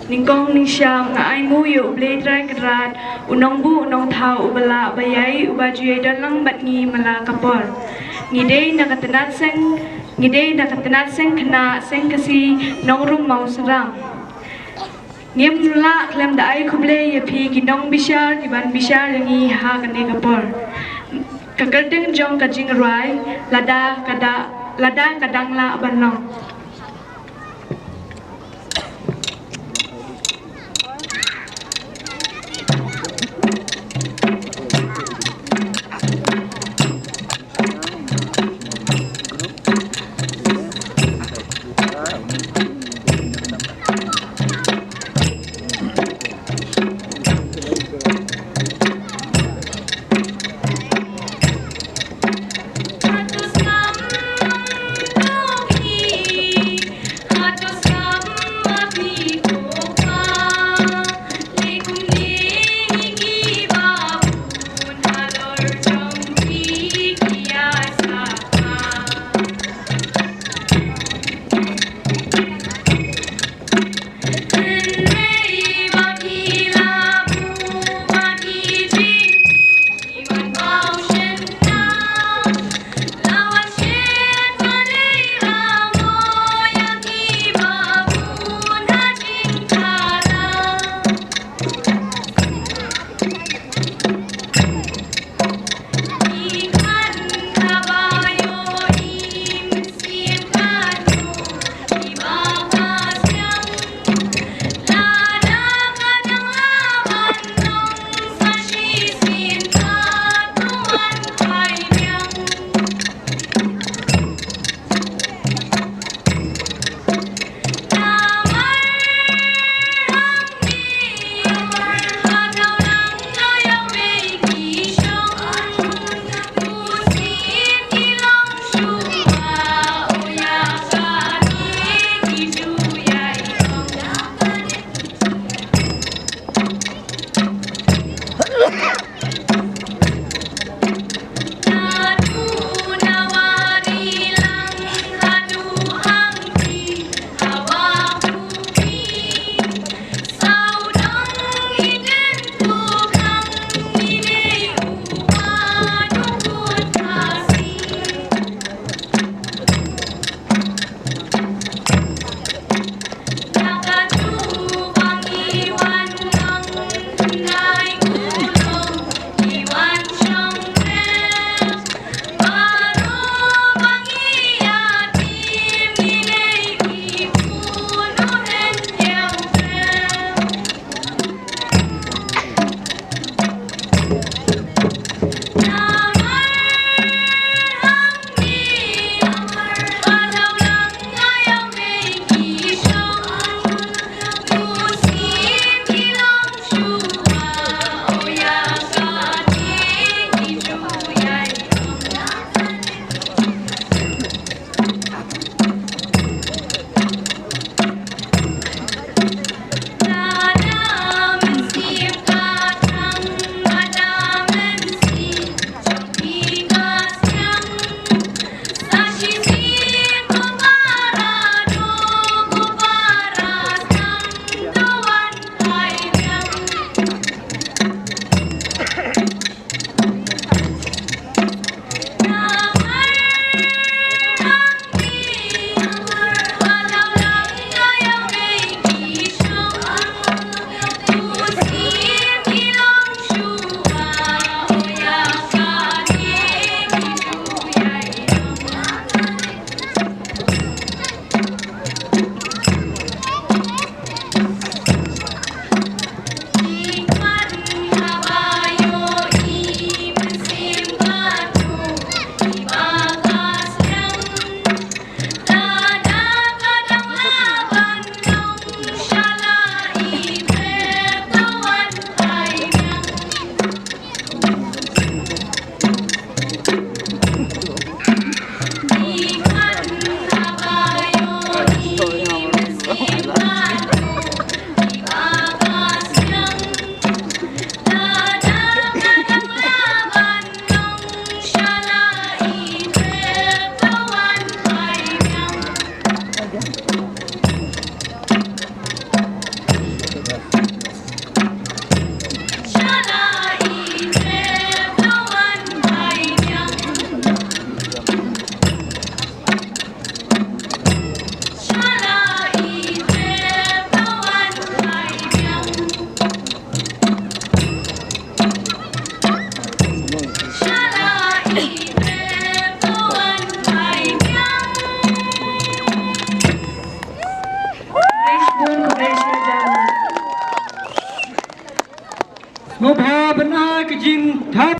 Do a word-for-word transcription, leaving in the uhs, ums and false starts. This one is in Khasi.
Nyngkong nyngshap nga ai nguh ïa U Blei Trai Kynrad, U Nongbuh U Nongthaw Uba lah ba ïai, uba ju ïai don lang bad ngi man la ka por. Ngi dei na ka tnat seng, ngi dei na ka tnat seng khynnah seng Khasi Nongrum Mawsynram. Ngim lah khlem da ai khublei ïa phi ki nongbishar kiban bishar ïa ngi ha kane ka por. Ka kyrteng jong ka jingrwai, Lada ka da, Lada ka dang lah ban long. Sngewbha ban ai ka jingthap